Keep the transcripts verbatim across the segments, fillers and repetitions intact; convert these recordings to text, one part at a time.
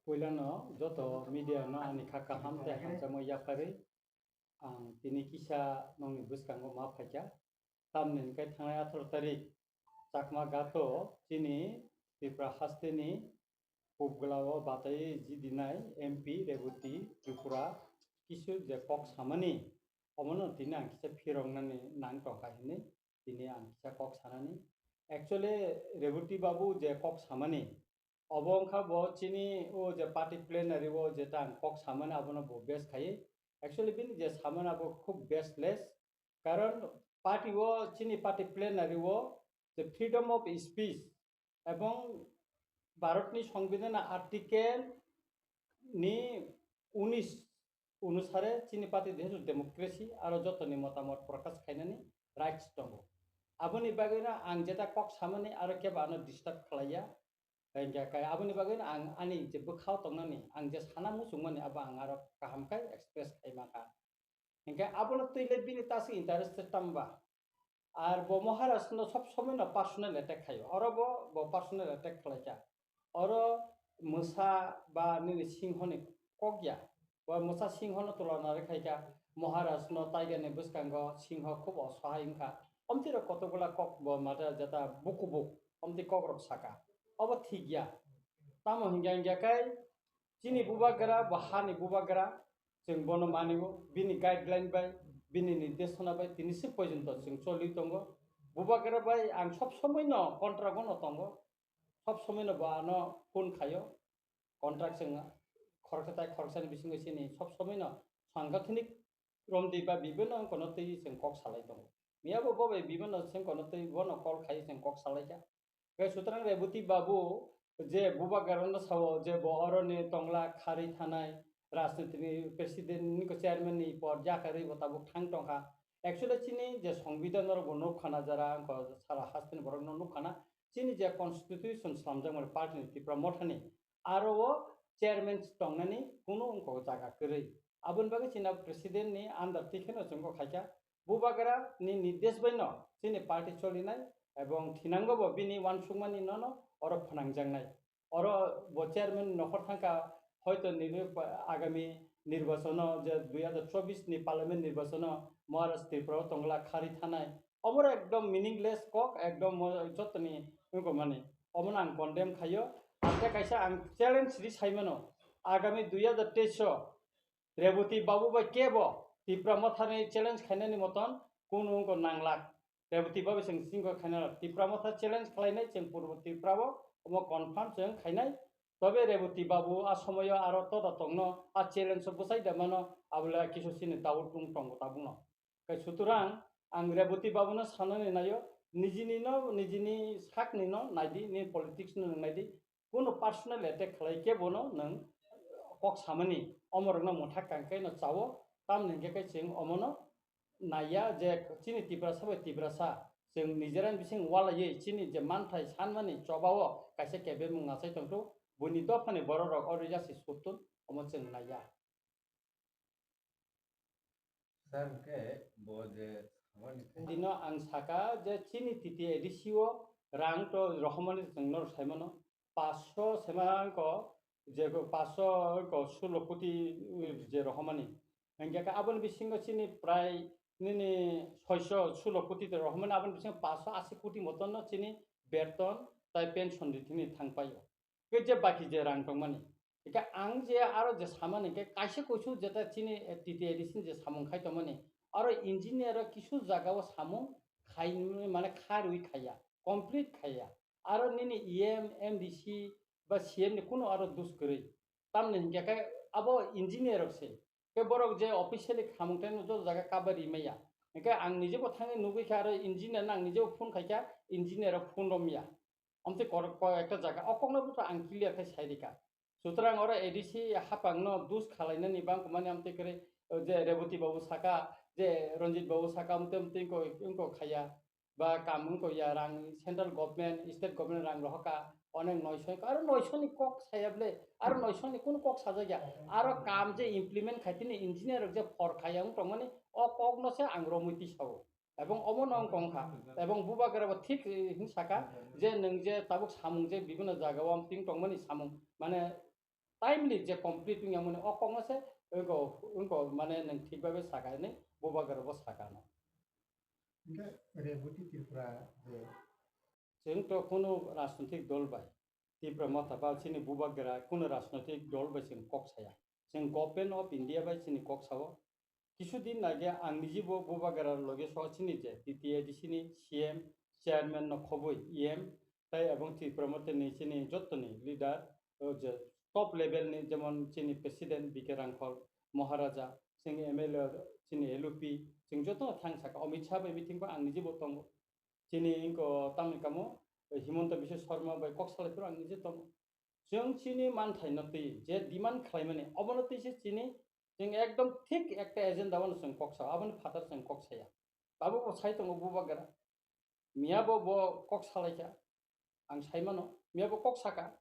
Puilano joto media no ani kha kaham tei hamjakmung yapharwi ang tini kisa nokni bwskango ma phaikha. Tamni hwnkhe thangnai atharo tarik Chakma Gato chini Tripura hasteni Pubgla o batai jidinai M P Reboti Tripura kisu je kok samani omono tini ang kisa phiroknani nang tongkha hinwi tini ang kisa kok sanani. Actually, Reboti babu je kok samani, obo wngkha bo chini o je party plenary o jeta ang kok samani abono bo base khai. Actually, bini je samani abo khub baseless. Karon party o, chini party plenary o je freedom of speech ebong Bharatni Songbidan article ni unis onusare chini party deheju democracy aro jotoni motamot prakash khainani rights tongo. Aboni bagwino ang jeta kok samani aro kebo ano disturb khlaiya. Hingkhe kai aboni bagwino ang ani je bwkhao tongnani, ang je sana muchungmani abo ang aro kaham khe express khai mankha. Hingkhe abono twi le bini ta se interested tamba. Ar bo Maharaj no sob somoi no personal attack khaio. Oro bo, bo personal attack khlaikha. Oro mwsa ba nini singho ni kok ya. Bo mwsa singho no tulana rwkhaikha. Maharaj no tiger ni bwskango singho khub osahai wngkha. Omtwi rok kotokgola kok bo mata jeta buku buk. Omtwi kok rok saka. Obo thik ya. Tamo hingya hingya kai chini bubagra bo hani bubagra. Chwng bono manio, bini guideline bai, bini nirdeshona bai tini swk porjonto chwng choli tongo. Bubagra bai ang sob somoi no contract o no tongo, sob somoi no bo ano phone khaio, contract chwng khoroksa tai khoroksani bisingo chini sob somoi no sangathanik romdi ba bibino wngkono twi chwng kok salai tongo. Miyabo bo bai bibino chwng kono twi bono call khai chwng kok salaikha. Khe sutrang Reboti babu je bubagrano sao je bo oroni tongla kharwi thanai rajnitini president ni ko chairman ni por jakarwi bo tabuk thang tongkha. Actually chini je songbidan oro bo nukha na jara wngkha sara hasteni borok no nukha na chini je constitution slamjak mani party ni Tipra Motha ni aro o chairman tongnani kunu wngkha jaga kwrwi. Aboni bagwi chini president ni under tikheno chwngkha khaikha. Bubagra ni nirdesh bai no chini party cholinai ebong thinango bo bini uansukmani no no oro phnangjaknai. Oro bo chairman nokhor thangkha hoito nini pa-, agami nirbachono je dui hazar chobbish ni parliament nirbachono Maharaj Tripura o tongla khari thanai. Omoro ekdom meaningless kok, ekdom mo-, jotoni wngkha mani. Omono ang condemn khaio. Ate kaisa ang challenge ri saimano. Agami dui hazar teis o Reboti babu bai kebo Tipra Mothani challenge khainani moton kunu wngkha nanglak. Reboti babu chwng singkho khaina Tipra Motha challenge khlainai chwng Purbo Tripura o omo confirm chwng khainai. Tobe Reboti babu a somoyo aro toda tongno a challenge o bwsai da mano abole kisu sini doubt wng tongo tabukno. Khe sutrang ang Reboti babuno sanani naio, nijini no, nijini sakni no naidi, ni politics no nwng naidi, kunu personal attack khlai khe bono nwng kok samani, omorokno mwthak kang khe no chao, tamni hwnkhe khe chwng omono naiya je chini Tiprasa bai Tiprasa chwng nijerani bising walaiwi chini je manthai sanmani chobao kaisa kebemung achai tongthok, buini dophani bororok oro jasi suktun, omo chwng naiya. Sir, hwnkhe bo je samani thai- Dino ang saka je chini T T A D C o rang to rohormani chwng norok saimano, paanch sho sema ko je ko paanch sho ko sulo koti je rohormani. Hingke ka aboni bisingo chini prai nini soi sho sulo koti to rohormani, aboni bisingo paanch sho ashi koti moton no chini beton tai pension ri thini thangpaio. Ke je baki je rang tongmani. Eka ang je aro je samani ke kaisa kuisu jeta chini, eh, T T A D C ni je samung khai tongmani. Aro engineer o kisu jaga o samung khai mane kharwi khaiya, complete khaiya. Aro nini E M, M D C ba C M ni kunu aro dus kwrwi. Tamni hingke khe abo engineer rok se. Ke borok je officially khamung tei joto jaga cover rimaya. Hingke ang nije bo thangwi nugwi kha aro engineer no ang nije bo phone khaikha, engineer rok phone romya. Omtwi kor-, ko-, ekta jaga o kokno bo to ang clear khai sai rikha. Sutrang oro A D C hapang no dus khalainani bang kumani omtwi kwrwi, o je Reboti babu saka, je Ranjit babu saka omtwi omtwi ko, ko khaya. Ba kam wngkha ya rang central government, state government rang rohorkha, onek noisho wngkha, aro noisho ni kok saya ble, aro noisho ni kunu kok sajak ya, aro kam je implement khai tini engineer rok je phor khaya wng tongmani, o kok no se ang romwi tisao. Ebong omo no wng tongkha, ebong bubagra bo thik, eh, hin saka je nwng je tabuk samung je bibino jaga o ting tongmani samung, mane timely je complete wngya mani o kokno se wngko, wngko mane nwng thik babe saka hinwi bubagra bo sakano. Hingke Reboti Tripura je Chwng to kuno rajnotik dol bai Tipra Motha ba chini bubagra kuno rajnotik dol bai chwng kok saya. Chwng Government of India bai chini kok sao. Kisu din age ang niji bo bubagra loge so chini je T T A D C ni C M, chairman no khoboi E M, tai ebong Tipra Motha ni chini jottoni leader, o je top level ni jemon chini president B K Rangkhol, Maharaja, chini M L A, chini L O P, chwng jotono thang saka Amit Shah bai meeting ba ang niji bo tongo. Chini ingko tamni kamo Himanta Biswa Sarma bai kok salai phuru ang niji tongo. Chwng chini manthai no twi je demand khlai mani obono twi se chini chwng ekdom thik ekta agenda wano chwng kok sao, aboni phatar chwng kok saya. Tabuk bo sai tongo bubagra. Miya bo bo kok salai kha. Ang sai mano, miya bo kok saka.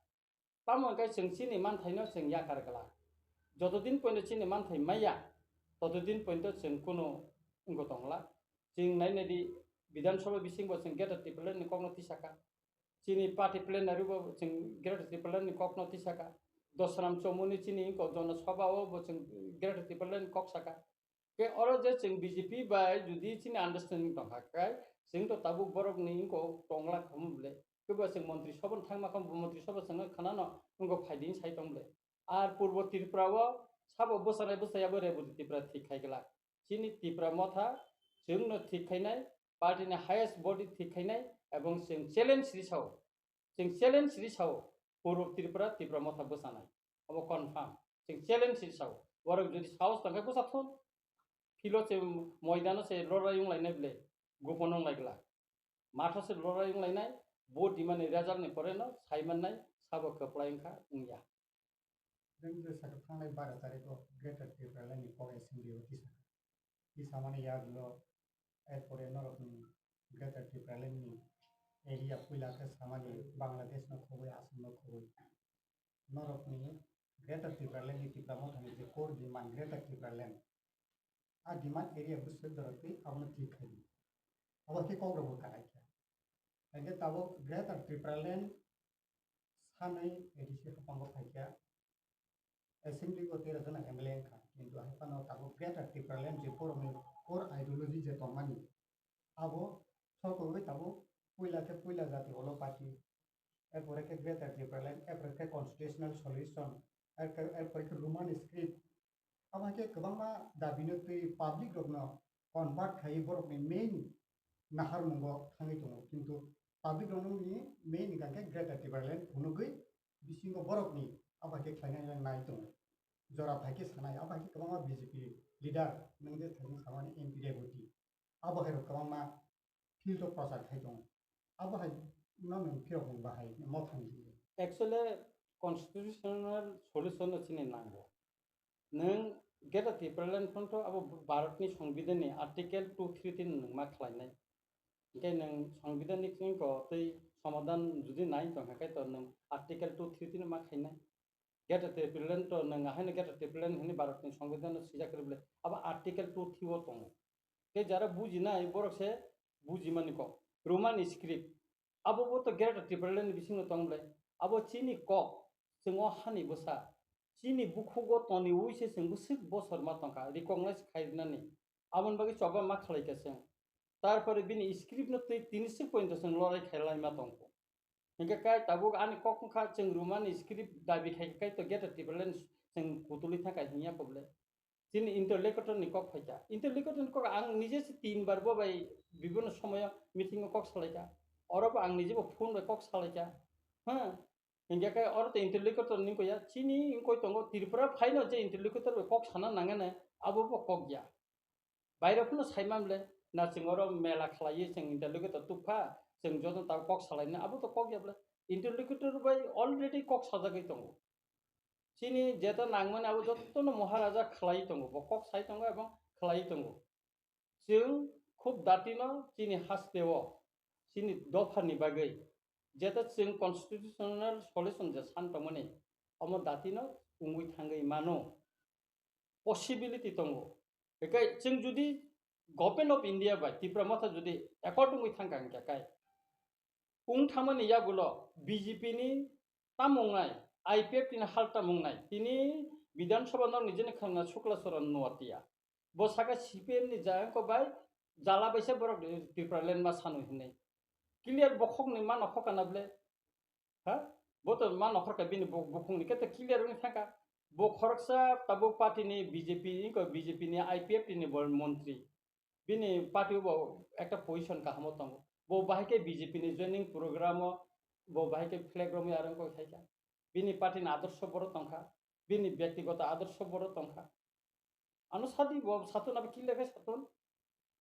Tamo hwnkhe chwng chini manthaino chwng yakar glak. Joto din poino chini manthai maya, toto din poino chwng kuno wngwi tongla. Chwng nai nai di, Bidhan Sabha bisingo chwng Greater Tipraland ni kokno tisaka. Chini party plenary bo chwng Greater Tipraland ni kokno tisaka. Dosram Chomuni chini wngkok Jana Sabha o bo chwng Greater Tipraland ni kok saka. Ke oro je chwng B J P bai jodi chini understanding tongkha khe, chwng to tabuk borok ni wngkok tongla khamu ble. Kebo chwng montri sabha thangma khamu montri sabha chwng khanano wngkok phaidi sai tong ble. Ar Purbo Tripura o sabo bwsanai bwsai abo Reboti Tripura thik khai glak. Chini Tipra Motha chwngno thik khainai, party ni highest body thik khainai, ebong chwng challenge ri sao. Chwng challenge ri sao, Purbo Tripura, Tipra Motha bwsanai. Abo confirm. Chwng challenge ri sao. Borok jodi sahos tongkhe bwsa thun, philo se moidano se lorai wnglainai ble, gopon wnglaigla. Matho se lorai wnglainai, vote dimani result ni pore no sai mannai, sabo kwplai wngkha wngya. Jeng je sakha thanglai bara tarikh o Greater Tipraland ni kok assembly o tisa. Tisamani yagulo erpore norokni Greater Tipraland ni area puila khe samani Bangladesh no khoboi, Assam no khoboi. Norokni Greater Tipraland ni Tipra Mothani je core demand Greater Tipraland. A demand area bwswk dorok twi abono thik khai di. Abo khe kok rok bo kanai kha. Hingke tabuk Greater Tipraland sanwi A D C haphango phaikha, assembly o tera jona M L A wngkha, kintu hai phano tabuk Greater Tipraland je borokni core ideology je tongmani, abo sokogwi tabuk puila khe puila jati olo party, erpore khe Greater Tipraland, erpore khe constitutional solution, erpore khe Roman script, abo hai khe kwbangma dabino twi public rokno convert khai borokni main naharmungo thangwi tongo, kintu public rokni main hwnkha khe Greater Tipraland phunugwi bisingo borokni abo hai khe khlainai nai tongo. Jora phai khe sanai, abo hai khe kwbangma B J P leader nwng je thani samani M P Reboti, abo hai rok kwbangma field o prochar khai tongo. Abo hai no nwng phirok nwng bahai mo thang di. Actually, constitutional solution no chini nango. Nwng Greater Tipraland phano to abo Bharat ni Songbidan ni Article two three three nwng ma khlainai. Hingke nwng Songbidan ni singko tei somadan jodi nai tongkha khe to nwng Article two three three no ma khainai. Greater Tipraland to nwng ahaino Greater Tipraland hwnwi Bharat ni Songbidan no swijak kwrwi bwle abo Article two three o tongo. Tei jara bujinai borok se bujimani kok. Roman script. Abo bo to Greater Tipraland ni bisingo tong bwle. Abo chini kok, chwng o hani bwsa. Chini bukhugo toniwi se chwng bwswk bosor ma tongkha, recognize khairwnani. Aboni bagwi choba ma khlaikha chwng. Tarpore bini script no twi tini swk pointo chwng lorai khailai ma tongkho. Hingke kai tabuk ani kok wngkha chwng Roman script dabi khai kai to Greater Tipraland chwng kutulwi thangkha hingya kobole. Chini interlocutor ni kok phaikha. Interlocutor ni kok ang nije se tin bar bo bai bibino somoyo meeting o kok salaikha. Oro bo ang nije bo phone bai kok salaikha. Ha? Hingke kai oro to interlocutor ni koya chini wngkoi tongo Tripura phaino je interlocutor bai kok sana nangane abo bo kok ya. Bairok phano sai man ble, na chwng oro mela khlaiwi chwng interlocutor tubkha, chwng joto ta kok salaina, abo to kok ya ble. Interlocutor bai already kok sajagwi tongo. Chini jeta nangmani abo jotono Maharaja khlai tongo, bo kok sai tongo ebong khlai tongo. Chwng khub datino chini hasteo, chini dophani bagwi, jeta chwng constitutional solution je san tongmani, omo datino wngwi thangwi mano. Possibility tongo. Hingke chwng jodi Government of India bai Tipra Motha jodi accord wngwi thangkha hingkhe kai wng thangmani yagulo B J P ni tamo wngnai I P F T ni halta mung nai. Tini Bidhan Sabha nok ni jeni khangna Shukla Charan Noatia. Bo saka C P M ni jayang ko bai jala bai se borok Tripura land ma sanu hinai. Clear bokhok ni ma nokhok kana ble. Ha? Bo to ma nokhor ka bini bo-, bokhok ni kete clear wng thangka. Bo khoroksa tabuk party ni B J P ni ko B J P ni I P F T ni bol montri. Bini party bo ekta position kahamo tongo. Bo bahai ke B J P ni joining program o bo bahai ke flag romwi arang kok khaika. Bini party ni adorsho boro tongkha. Bini byaktigoto adorsho boro tongkha. Ano sadi bo satun abo kile khe satun.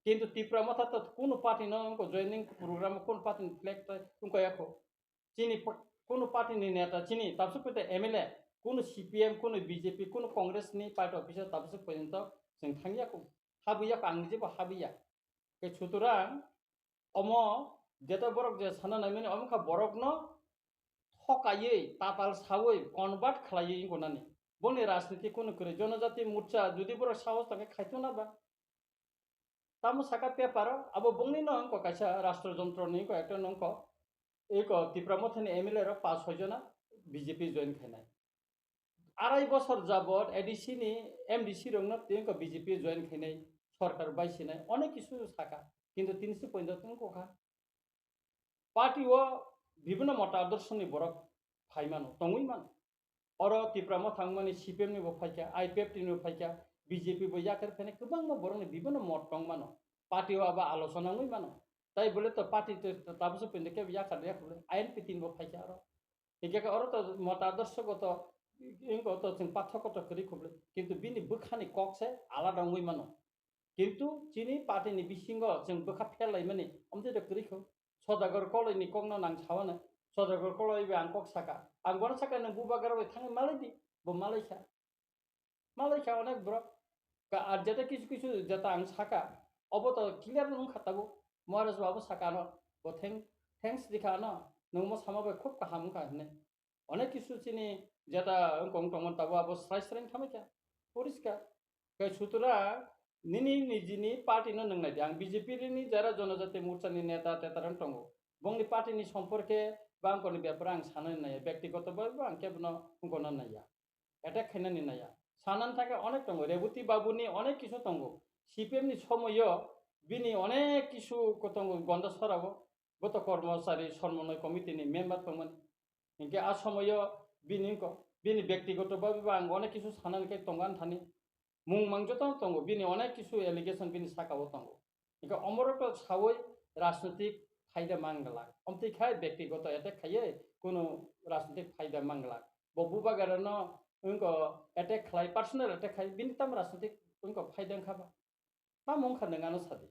Kintu Tipra Motha to kuno party no wngko joining program o kuno party ni flag tai wngko yakho. Chini pa-, kuno party ni neta chini tabsuk pete M L A kuno C P M kuno B J P kuno Congress ni party officer tabsuk porjonto chwng thangya ko. Habwi yakho ang nijebo habwi ya. Khe sutorang omo jeta borok je sana naimani omo kha borokno thokaiwi, tatal sawi, convert khlaiwi wngkha nani. Boni rajniti kunu kwrwi, Jonojati Morcha jodi borok sahos tangkhe khaito na ba? Tamo saka paper o, abo bongni no wngkha kaisa rashtra jontro ni wngkha ekta no wngkha. Eko Tipra Motha ni M L A rok pas soi jona B J P join khainai. Arai bosor jabot A D C ni M D C rokno tei wngkha B J P join khainai, sorkar bai sinai, onek kisu saka, kintu tini se pointo wngkha. Party o bibhinno mota adorsho ni borok phai mano, tongwi mano. Oro Tipra Motha wngmani C P M ni bo phaikha, I P F T ni bo phaikha, B J P bo yakarwi phainai kwbangma borokni bibhinno mot tong mano. Party o abo alochona wngwi mano. Tai bole to party to tabukhe pinde kebo yakar ya khuble, I N P tin bo phaikha oro. Hingke khe oro to mota adorsho goto, wngkha to chwng pathok kotor kwrwi khuble. Kintu bini bwkhani kok se alada wngwi mano. Kintu chini party ni bisingo chwng bwkha pherlaimani, omtwi de kwrwi kho. Sodagar Koloi ni kokno nang sawana. Sodagar Koloi bai ang kok saka. Ang bono saka, "Nwng bubagra bai thangwi malai di." Bo malai kha. Malai kha onek borok. Ka, ar jeta kisu kisu jeta ang saka. Obo to clear wng kha tabuk. Maharaj babu saka no. Bo thank-, thanks di kha no. Nwng mo sama bai khub kaham wng kha hinwi. Onek kisu chini jeta wngkong tongmani tabuk abo srai srai wngkha mai kha. Poriskar. Khe sutra nini nijini party no nwng nai di. Ang B J P ni jara Jonojati Morcha ni neta tetarang tongo. Bongni party ni somporke bangkoni bepar ang sanani naiya. Byaktigoto bhabe bo ang kebono wngkona naiya. Attack khainani naiya. Sanani thangkhe onek tongo. Reboti Babu ni onek kisu tongo. C P M ni somoyo bini onek kisu ko tongo Gonda Sorao. Bo to kormochari somonnoi committee ni member tongmani. Hinkhe a somoyo bini ko, bini byaktigoto bhabe bo ang onek kisu sanani khe tongo ani thani. Mung mang joto tongo, bini onek kisu allegation bini saka o tongo. Hinkhe omorok to sawi rajnitik phaida manglak. Omtwi khai byaktigoto attack khaiwi kuno rajnitik phaida manglak. Bo bubagra no wngko attack khlai, personal attack khai, bini tamo rajnitik wngko phaida wngkha ba? Tamo wngkha nwng ano sadi.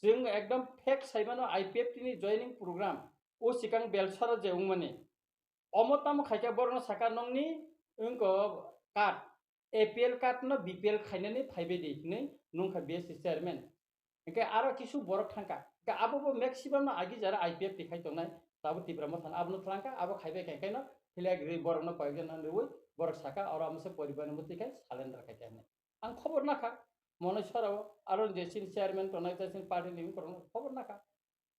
Chwng ekdom fact saimano I P F T ni joining program o sikang Belsara je wngmani. Omo tamo khaikha borokno saka nongni wngko card, A P L card no B P L khainani phaibai di hinwi nungkha B S C chairman. Hinkhe aro kisu borok thangkha. Hinkhe abo bo maximum no agi jara I P F T khai tongnai. Tabuk Tipra Motha no abono thlangkha, abo khaibai khai khaino flag ri borokno koyekjon no riwi borok saka oro amose poribar ni mwtwi khai surrender khai kha hinwi. Ang khobor nakha, Monoi Sorao, aro je chini chairman tongnai, je chini party ni wngkorokno khobor nakha.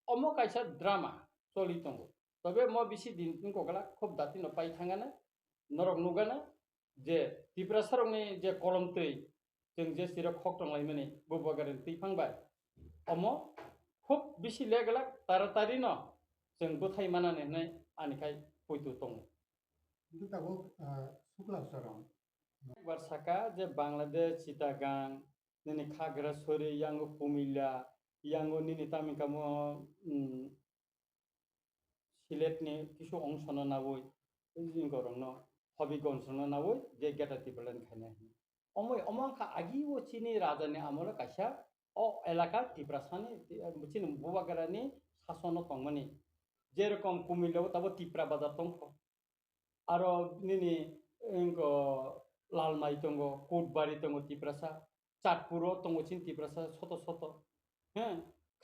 Omo kaisa drama choli tongo. Tobe mo bisi din wngkokla khub dati no pai thangana, norok nugana je Tiprasa rokni je kolom twi chwng je sirok khok tonglaimani bubagrani twi phang bai. Omo khub bisi leglak taratari no chwng bwthai manani hinwi ani khai poito tongo. Hingke tabuk, ah, Sukla Charan. Bar saka je Bangladesh, Chittagong, nini Khagrasori, yango Kumilla, yango nini tamni kamo, mm, Sylhet ni kisu ongsono nawi, jingkorokno, Hobigonsrokno nawi, je Greater Tipraland khainai. Omo, omo wngkha agi o chini raja ni amolo kaisa o elaka Tiprasani, chini bubagrani sasono tongmani. Jerokom Kumilla o tabo Tipra bazar tongkho. Aro nini wngkha Lalmai tongo, Kotbari tongo Tiprasa, Chatpuro tongo chini Tiprasa soto soto. He,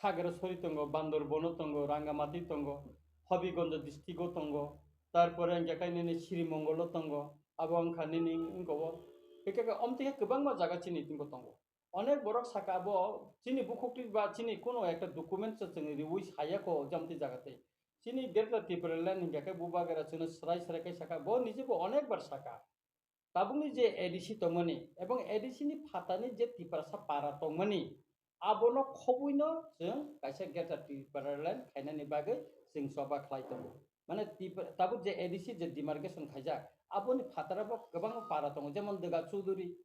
Khagrasori tongo, Bandarban o tongo, Rangamati tongo, Hobigonj district o tongo, tarpore hingkhe khe nini Srimongol o tongo, abo wngkha nini wngkha o. Hingkhe khe omtwi khe kwbangma jaga chini tongo. Onek borok saka abo chini bukhuk twi ba chini kuno ekta document se chwng riwi saya kho jamtwi jaga twi. Chini Greater Tipraland hingkha khe bubagra chwngno srai srai khe saka, bo nijebo onek bar saka. Tabukni je A D C tongmani ebong A D C ni phatani je Tiprasa para tongmani, abono khobuino chwng kaisa Greater Tipraland khainani bagwi chwng choba khlai tongo. Mane Tipra-, tabuk je A D C je demarcation khaijak, aboni phataro bo kwbangma para tongo, jemon Dega Chuduri,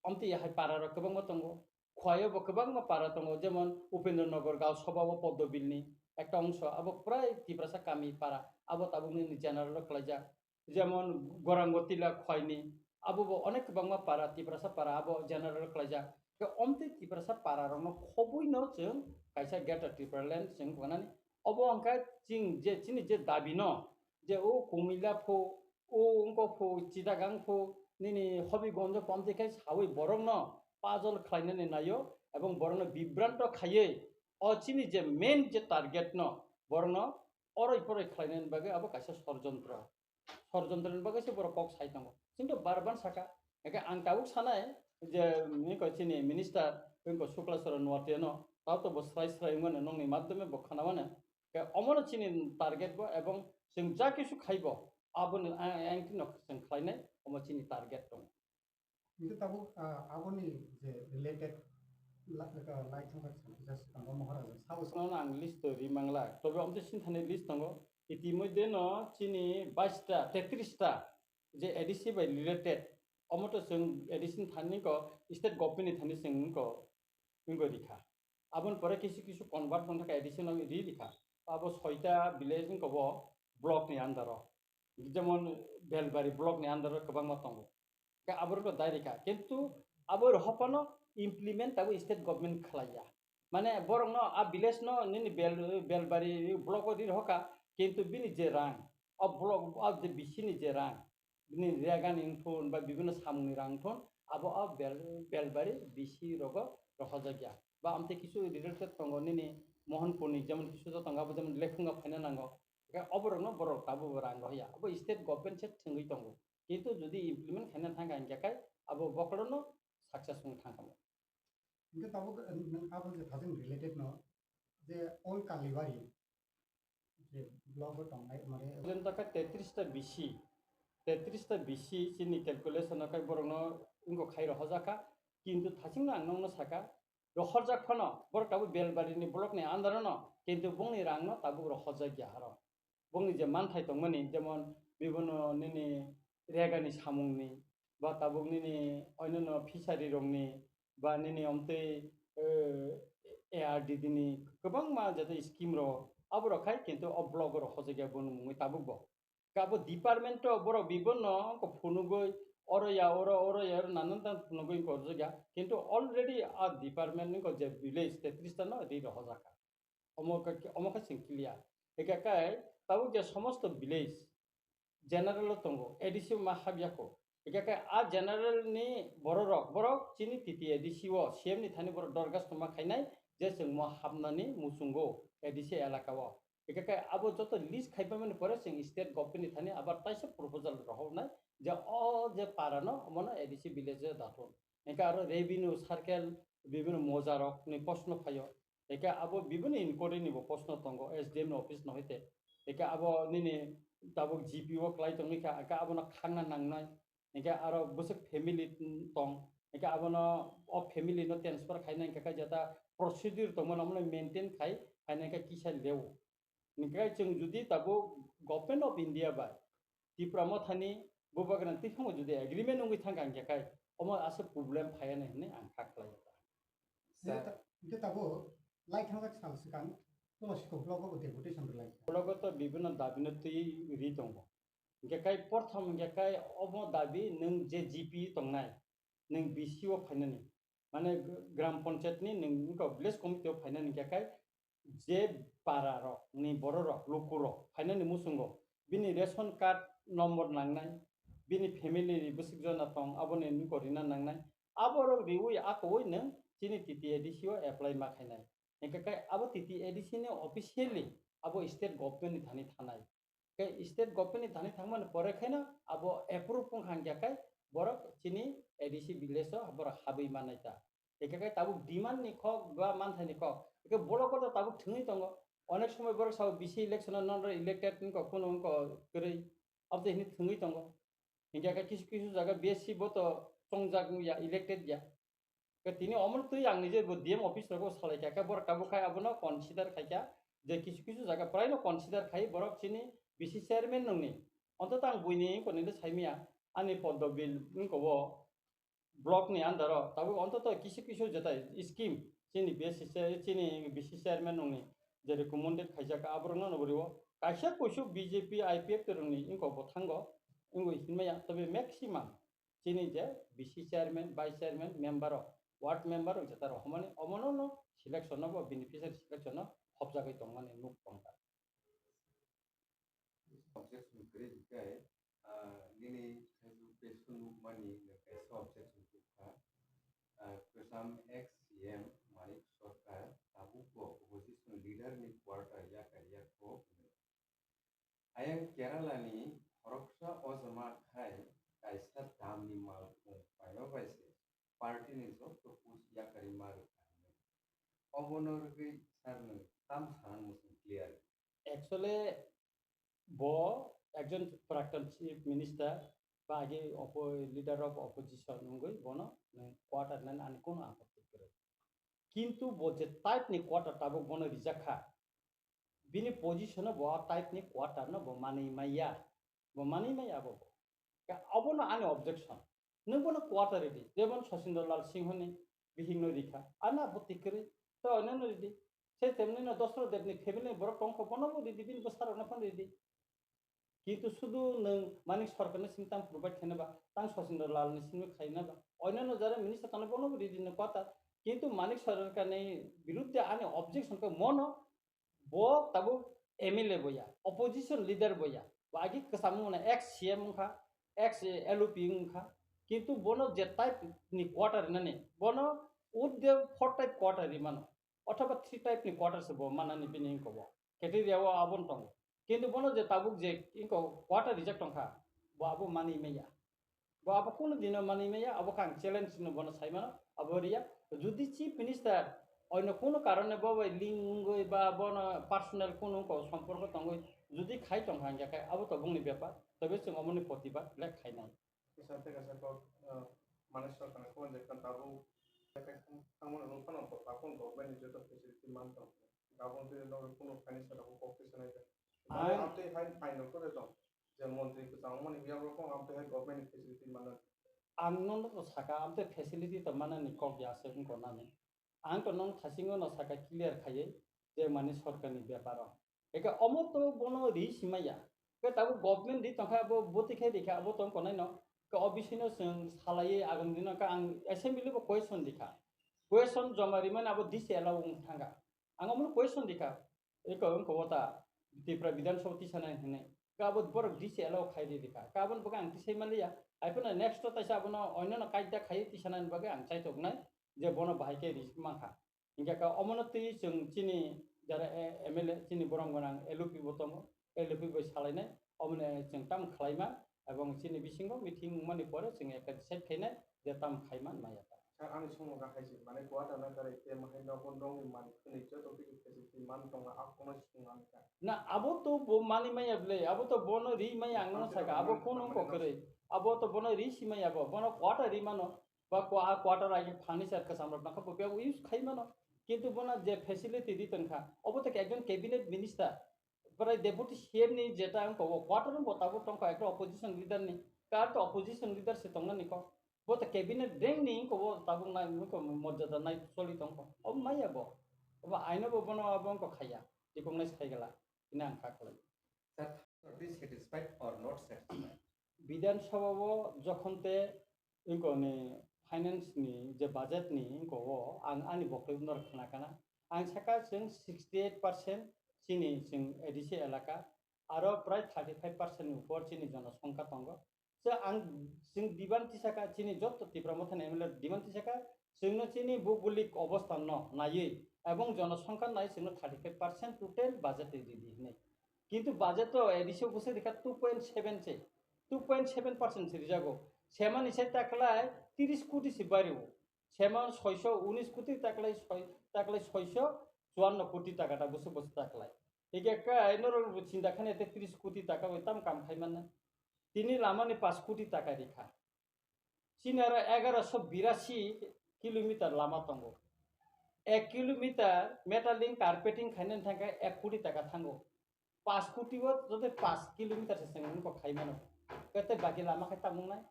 omtwi hai para rok kwbangma tongo. Khwai o bo kwbangma para tongo, jemon Upendra Nagar Gaon Sabha o Poddo Bill ni ekta ongso, abo prai Tiprasa kami para, abo tabuk nini general o khlaijak. Jemon Gorang Gotila Khwai ni, abo bo onek kwbangma para, Tiprasa para, abo general o khlaijak. Khe omtwi Tiprasa para rok no khobwi no chwng kaisa Greater Tipraland chwng gwnani. Obo hwnkhe chwng je chini je dabi no, je o Kumila pho, o wngkok pho, Chittagong pho, nini Hobigonjo pho, amtwi khe sawi borokno pajol khlainani naio, ebong borokno bibranto khaiwi o chini je main je target no, borokno oroi poroi khlainani bagwi abo kaisa sorjontro. Sorjontro ni bagwi se borok kok sai tongo. Chwng to bar ban saka. Hake ang tabuk sanai je, nini ko chini minister, nini ko Sukla Saran Noatia no, tao to bo srai srai wngmano, nongni madhyome bo khana mano. Ke omono chini target bo, ebong chwng ja kisu khaibo, aboni a-, a-, engtino chwng khlainai, omo chini target tong. Hingke tabuk, ah, aboni je related la-, la-, lai thangkha chwng kisa swkango Maharaja sabo. Omono ang list to ri mangla, tobe omte sini thani list tongo. Itimodhye no chini bais ta, tetris ta je A D C bai related, omo to chwng A D C ni thani ko state government ni thani chwng ko wngwi rikha. Aboni pore kisu kisu convert wng thaka additional ri rikha. Abo soita village wngkha bo block ni under o. Jemon Belbari block ni under o kwbangma tongo. Khe aborokno dai rikha. Kintu abo rohopano implement abo state government khlaiya. Mane borokno a village no nini Bel-, Belbari block o ri rohokha, kintu bini je rang, o block, o je bisini je rang, bini regani wngthun ba bibinno samungni rang wngthun, abo o bel-, belbari bisi rogo rohorjakya. Ba amtwi kisu related tongo nini Mohanpurni, jemon kisu joto tongo, abo jemon lekhunga phaina nango. Hwnkhe oborokno borok tabukbo rang rohya. Abo state government se thwngwi tongo. Kintu jodi implement khaina thangkha hinkhe kai abo bokhorono success wng thangkha. Hingke tabuk, eh, nwng abo je thajeng related no, je Old Kalibari, je block o tongnai, mane Jemon ta khe tetris ta bisi, tetris ta bisi chini calculation o khe borokno wngkok khai rohorjak kha, kintu thajeng no ang nokno saka, rohorjak phano borok tabuk Belbari ni block ni under o no, kintu bongni rang no tabuk rohorjak ya aro. Bongni je manthai tongmani, jemon bibono nini regani samungni, ba tabuk nini oinano fishery rokni, ba nini omtwi, eh, A R D D ni kwbangma jata scheme rok, aborok khai kintu o block o rok hojak ya bono mungwi tabuk bo. Kabo department o borok bibono wngkha phunugwi oro ya oro, oro ya oro nanan tan phunugwi wngkha hojak ya, kintu already a department wngkha je village tetris ta no ri rok hojak kha. Omo khe, omo khe chwng clear. Hingkhe khe tabuk je somosto village general o tongo, A D C ma hapya kho. Hingkhe khe a general ni bororok, borok chini T T A D C o C M ni thani borok dorgas tongma khainai je chwng mo hapnani muchungo A D C elaka o. Hingkhe khe abo joto list khaipamani pore chwng state government ni thani abar taisa proposal rohornai je o je para no omono A D C village o dathun. Hingkhe aro revenue circle, bibinno mojarok ni proshno phaio. Eke abo bibini inquiry ni bo proshno tongo S D M ni office no hoite. Eke abo nini tabuk G P o kwlai tongwi kha, eke abono khangna nangnai. Eke aro bwswk family tong, eke abono o family no transfer khaina hingkha khe jata procedure tongmani omono maintain khai, khaina hingkha kisa leo. Hingkhe chwng jodi tabuk Government of India bai Tipra Mothani Bubagrani twiphangbo jodi agreement wngwi thangkha hingkhe khai omo aswk problem phaiya nai hwnwi ang kha khlai. Hingkhe ta-, hingkhe tabuk lai thangjak sal swkang Tulasikok blogo bo deputation rwlai kha. Blogo to bibinno dabino twi ri tongo. Hingkhe khai porthom hingkhe khai omo dabi nwng je G P tongnai, nwng B C o phainani, mane gram panchayat ni nwng wngkha village committee o phainani hingkhe khai je para rok ni borok rok, luku rok phainani muchungo bini ration card number nangnai, bini family ni bwswk jona tong aboni wngkha rina nangnai, aborok riwi akowi nwng chini T T A D C o apply ma khainai. Hingkhe khe abo T T A D C ni officially abo state government ni thani thanai. Khe state government ni thani thangmani pore khaino abo approve wngkha hingkhe khe borok chini A D C village o borok habwi manai ta. Hingkhe khe tabuk demand ni kok ba manthai ni kok. Hingkhe borok kotor tabuk thwngwi tongo. Onek somoi borok sao B C election o non elected wngkha, kuno wngkha kwrwi. Abo tei hwnwi thwngwi tongo. Hinkhe khe kisu kisu jaga B S C bo to chongjak ya, elected ya. Khe tini omono twi ang nije bo D M office rogo salai kha, khe borok tabuk khai abono consider khai kha je kisu kisu jaga prai no consider khai borok chini B C chairman nungni. Onto tang buini wngkha nini saimia ani Poddo bill wngkha o block ni under o tabuk onto to kisu kisu jetai scheme chini B S C se chini B C chairman nungni je recommended khaijak aborok no nuguri o kaisa kuisu B J P I P F to rungni wngkha bo thango wngwi hinmaya tobe maximum chini je B C chairman, vice chairman, member rok, ward member rok jeta rok homani omono no selection no bo beneficiary selection no hopjagwi tongmani nuk tongkha. Objection kwrwi hinkhe, ah, nini Facebook page o nukmani kaisa objection kwrwkha. Ah, kwcham ex C M Manik Sarkar tabukbo opposition leader ni quarter yakar yakho hwnwi. Ayang Kerala ni khoroksa ojama khai kaisa dam ni malkhung paima bai se party ni joto post yakarwi ma rwkha hwnwi. Obono rwgwi sir nwng tam sana muchung clear? Actually, bo ekjon prakton chief minister ba agi oppo-, leader of opposition wngwi bono nwng quarter nani ani kono apotti kwrwi. Kintu bo je type ni quarter tabuk bono rijak kha, bini position o bo a type ni quarter no bo manwi maya, bo manwi maya abo bo. Ka-, abono ani objection. Nwng bono quarter ridi, jemon Sachindra Lal Singh ni bihik no rikha, ano apotti kwrwi, to onno no ridi. Se temni no Dasarath Deb ni family ni borok tongkha, bono bo ridi, bini bwsa rok no phano ridi. Kintu sudu nwng Manik Sarkar ni simi tang provide khaina ba, tang Sachindra Lal ni simi khaina ba, onno jara minister tangna bono bo ridi no quarter. Kintu Manik Sarkar ni birudde ani objection khe mono bo tabuk M L A bo ya, opposition leader bo ya, bo agi kwcham wngmano ex C M wngkha, ex L O P wngkha, kintu bono je type ni quarter nani, bono with the four type quarter rimano, othoba three type ni quarter se bo manani bini wngkha bo. Criteria o aboni tongo. Kintu bono je tabuk je wngkha quarter rijak tongkha, bo abo mani maya. Bo abo kunu dino manwi maya, abo khe ang challenge no bono sai mano, abo riya. Jodi chief minister oino kunu karone bo bai link wngwi ba bono personal kunu ko somporko tongwi jodi khai tongkha hingkhe abo to bongni bepar, tobe chwng omoni protibad le khainai. Kisa tei kaisa kok, ah, Manik Sarkar ni phone je kan tabuk tangmani wngphano bo tabuk government ni joto facility man tong. Tabuk tei no kunu financial rok kok kisa nai. Ang amtwi hai phaino kore tong. Je montri kwchang wngmani yago kok amtwi hai government ni facility mano. Ang nono to saka, amtwi facility to manani kok ya se wngko nani. Ang to nong thasingo no saka clear khaiwi je mani sorkar ni beparo. Eke omo to bono ri simaya. Ke tabuk government ri tongkha bo boti khai rikha abo tong konai no. Ke O B C no chwng salaiwi agang dino ke ang assembly bo question rikha. Question joma rimani abo D C allow wng thangkha. Ang omo question rikha. Eko wngkha o ta Tripura Bidhan Sabha tisanai hinwi. Kabon borok D C allow khai di rikha. Kabon bokhe ang tisai manliya. Hai phano next o taisa abono oinano kaida khai tisanani bagwi ang chaitok nai je bono bahai khe rijik mankha. Hinkhe ka omono twi chwng chini jara e-, M L A chini borom gwnang L O P bo tongo. L O P bai salainai. Omono chwng tamo khlaima. Ebong chini bisingo meeting wngmani pore chwng ekta decide khainai je tamo khaiman maya ta. Sir, ani somo ga hai se, mane quarter na kare te mahai no kon dong ni man khni joto kisi facility man tong na, a kono sung an ka. Na, abo to bo mani maya ble, abo to bono ri maya ang no saka, abo kono ko kare. Abo to bono ri si maya bo, bono quarter ri mano, ba ko a quarter agi furniture ka samrap na kha bo be use khai mano. Kintu bono je facility di ton kha, obo to ekjon cabinet minister, prai deputy C M ni jeta ang ko quarter bo tabo tong kha ekta opposition leader ni, kar to opposition leader se tong na ni ko. Bo to cabinet deng ni ko bo tabuk nai ko morjada nai choli tong ko. Obo maya bo. Obo aino bo bono abo ko khaya. Recognize khai gala. Ina ang kha khlai. Sir, are you satisfied or not satisfied? Bidhan Sabha o jokhon te ingko ni finance ni je budget ni ingko o ang ani bokhoi norok khna kana. Ang saka chwng sixty eight percent chini chwng A D C elaka, aro prai thirty five percent ni upor chini jonosongkha tongo. Che ang chwng demand tisaka chini joto Tipra Mothani M L A demand tisaka chwngno chini bhugolik obostha no naiwi ebong jonosongkha nai chwngno thirty five percent total budget ridi hinwi. Kintu budget o A D C o bwswk rikha two point seven se. Two point seven percent se rijago. Semani se taklai tiris koti se bario. Semani soiso unis koti taklai soi-, taklai soiso chuanno koti taka ta bwswk bwswk ta khlai. Hikhe kai norok bo chinta khani te tris koti taka bai tam kam khai mannai. Tini lama ni pash koti taka rikha. Chini aro egaroso birasi kilometer lama tongo. Ek kilometer meter link carpeting khainani thangkhe ek koti taka thango. Pash koti o joto pash kilometer se chwng nukho khai mano. Kete baki lama khai tamung nai.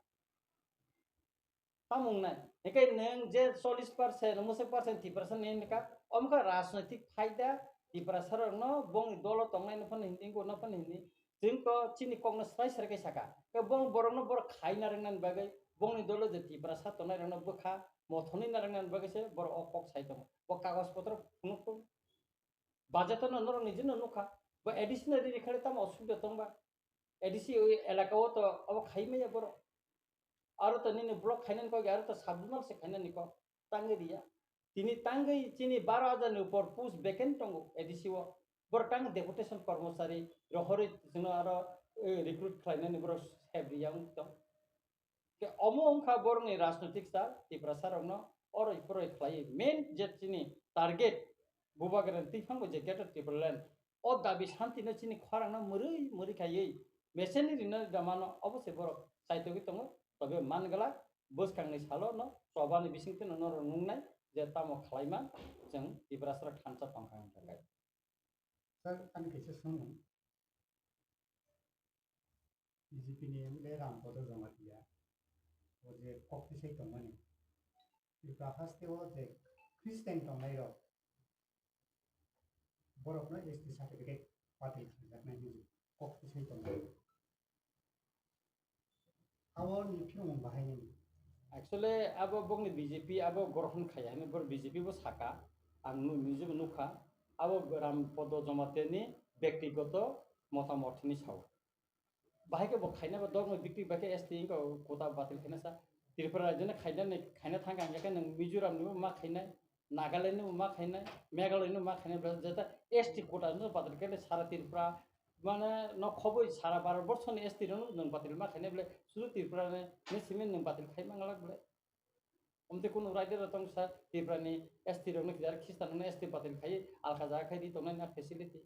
Tamung nai. Hingke nwng je chollish percent, mwswk percent Tiprasa ni hwnka, omo khe rajnoitik phaida Tiprasa rokno bongni dolo tongnai no phano hindi, ingkor no phano hindi. Chwng ko chini kokno srai srai khe saka. Khe bong borokno borok khaina rwngnani bagwi bongni dolo je Tiprasa tongnai rokno bwkha mothonwi na rwngnani bagwi se borok o kok sai tongo. Bo kagoj potro phunuk tongo. Budget no norok nijino nukha. Bo A D C no riri khale tamo osubida tongba. A D C oi elaka o to abo khai maya borok. Aro to nini block khainani kok, aro to sub zonal se khainani kok. Tangwi riya. Tini tangwi chini baro hajar ni upor post vacant tongo A D C o. Borok tang deputation kormochari rohorwi chwngno aro, eh, recruit khlainani borok sep riya wng tong. Khe omo wngkha borokni rajnoitik sal Tiprasa rokno oroi poroi khlaiwi main je chini target Bubagrani twiphangbo je Greater Tipraland o dabi santino chini khorangno mwrwi mwrwi khaiwi mecheni rina damano obo se borok chaitogwi tongo. Tobe man glak bwskangni salo no chobani bisingtwi no norok nungnai je tamo khlaima chwng Tiprasa rok thansa tongkha hwnka khe. Sir, ani kaisa swngmung. B J P ni M L A Rampada Jamatia, o je kok tisai tongmani, Tripura haste o je Christian tongnai rok, borokno S T certificate batil khlaijaknai hinwi kok tisai tongo. Abo ni phiyong bahai ni. Actually, abo bokni B J P abo grohon khaiya hinwi bor B J P bo saka, ang nu-, nijebo nukha, abo Rampada Jamatia ni bektigoto motamot hinwi sao. Bahai khe bo khaina ba dormo bikti bai khe S T wngkha kota batil khaina sa. Tripura rajyoni khainani khaina thangkha hingkhe nwng Mizoram nibo ma khainai, Nagaland nibo ma khainai, Meghalaya nibo ma khainai, belai jeta S T kota no batil khainai sara Tripura mane no khoboi sara Bharat borsho ni S T rok no nwng batil ma khainai belai sudu Tripura ni simi nwng batil khai manglak belai. Omte kunu raida rok tong sa Tripura ni S T rok no kidar Christian no S T batil khai alka jaga khai di tongnai na facility.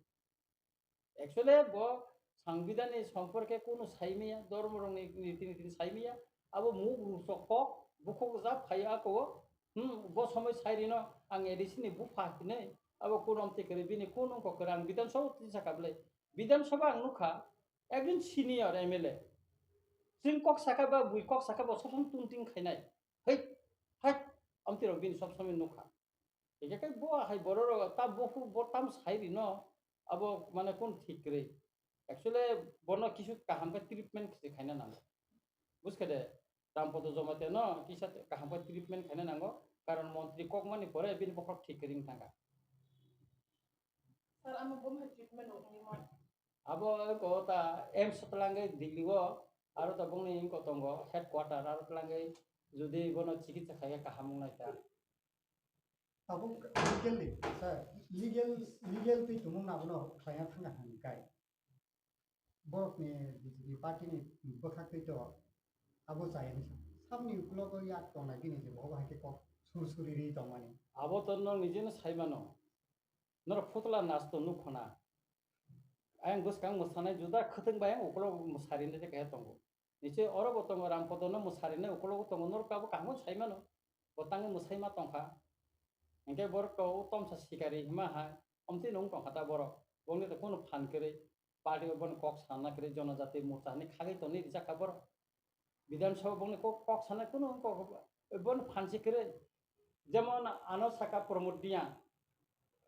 Actually, bo Sangbidan ni somporke kunu saimaya, dormo rok ni riti niti ni saimaya, abo muk rusok kok, bukhuk ja phai ako, hmm, bo somoi sai rino ang A D C ni bupha hinwi, abo kunu omte kwrwi bini kunu wngkok kwrwi ang Bidhan Sabha tisa kablai. Bidhan Sabha ang nukha, ekjon senior M L A. Chwng kok sakha ba bui kok sakha bo sob somoi tung ting khainai. Hei, hai, omte rok bini sob somoi nukha. Hingke khe bo hai bororok ta buphuru bo tam sai rino, abo mane kun thik kwrwi. Actually, bono kisu kaham khe treatment khe khaina nango. Buskha de, Rampada Jamatia no kisa kaham khe treatment khaina nango, karon montri kokmani pore bini bokhorok thik kwrwi wng thangkha. Sir, amo bo hai treatment rok wngwi mano? Abo ko ta AIIMS twlangwi Delhi o, aro ta bongni wngko tongo headquarter, aro twlangwi jodi bono chikitsa khaikhe kaham wngnai ta. Tabuk legally, sir, legal, legal twi tumung abono khlaina thangna hwnkai. Borokni B J P party ni bwkhaktwi to abo chaya hinwi sa. Sabni uklogo yak tongnai bini je bo hai khe kok sur suri ri tongmani. Abo to no nijeno sai mano. Norok phutla nas to nuk khona. Ayang bwskang mwsanai juda khwtwng bai ang ukolog mwsari nai khe tongo. Niche oro bo tongo Rampada no mwsari nai ukolog tongo norok abo kaham sai mano. Bo tangwi mwsai ma tongkha. Hingke borok to o tomsa sikari hima hai. Omtwi nung tongkha ta borok. Bongni to kunu phan kwrwi. Party o bono kok sana kwrwi Jonojati Morcha hinwi khagwi tonwi rijak kha borok. Bidhan Sabha bongni kok, kok sanai kunu kok, bono phansi kwrwi. Jemon ano saka Pramod Reang,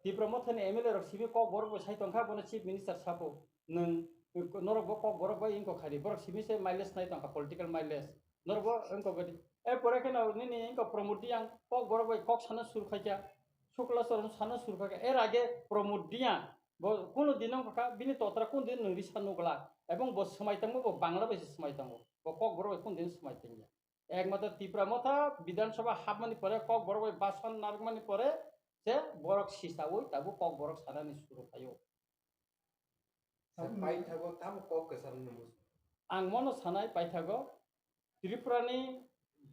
Tipra Mothani M L A rok simi kok borok bo sai tongkha, bono Chief Minister sapo, nwng norok bo kok borok bai wngkok khaidi, borok simi se mileage nai tongkha, political mileage. Norok bo wngkok gadi. E pore kheno nini wngkok Pramod Reang kok borok bai kok sana suru khaikha, Shukla Charan sana suru khaikha. Er age Pramod Reang bo kunu din wngkha, bini totra kunu din nwng risa nukla, ebong bo swmai tongmo bo Bangla bai se swmai tongo. Bo kok borok bai kunu din swmai tongya. Ekmatro Tipra Motha Bidhan Sabha hapmani pore, kok borok bai basan narwkmani pore se borok sisaui tabuk kok borok sanani suru phaio. Sir, paithago tamo kok kwcham nung? Ang mono sanai paithago Tripura ni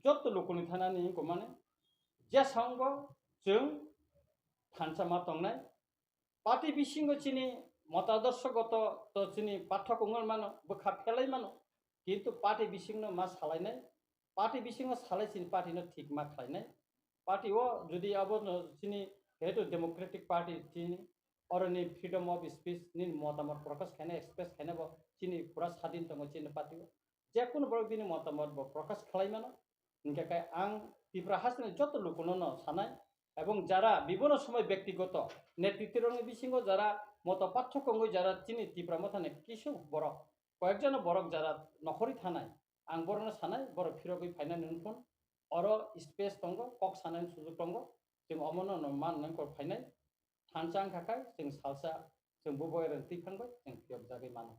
jotto lukuni thanani wngkha mani jesang bo chwng thansa ma tongnai, Party bisingo chini motadorshogoto to chini pathok wngwi mano, bwkha phelai mano. Kintu party bisingno ma salainai, party bisingo salai chini party no thik ma khlainai. Party o jodi abo no chini, jehetu democratic party chini, oroni freedom of speech, nini motamot prakash khainai, express khainai bo chini pura sadin tongo chini party o. Jekunu borok bini motamot bo prakash khlai mano. Hingkhe khe ang Tripura hasteni joto lukuno no sanai, ebong jara bibono somoi bektigoto netritrirokni bisingo jara moto pathok wngwi jara chini Tripura mothani kisu borok, koyekjono borok jara nokhorwi thanai, ang borokno sanai, borok phirogwi phainani wngthun, oro space tongo, kok sanani sujuk tongo, chwng omono no man nangkor phainai, thansa wngkha khe chwng salsa, chwng bubo ereng twi phangbai chwng phiyokjagwi mano.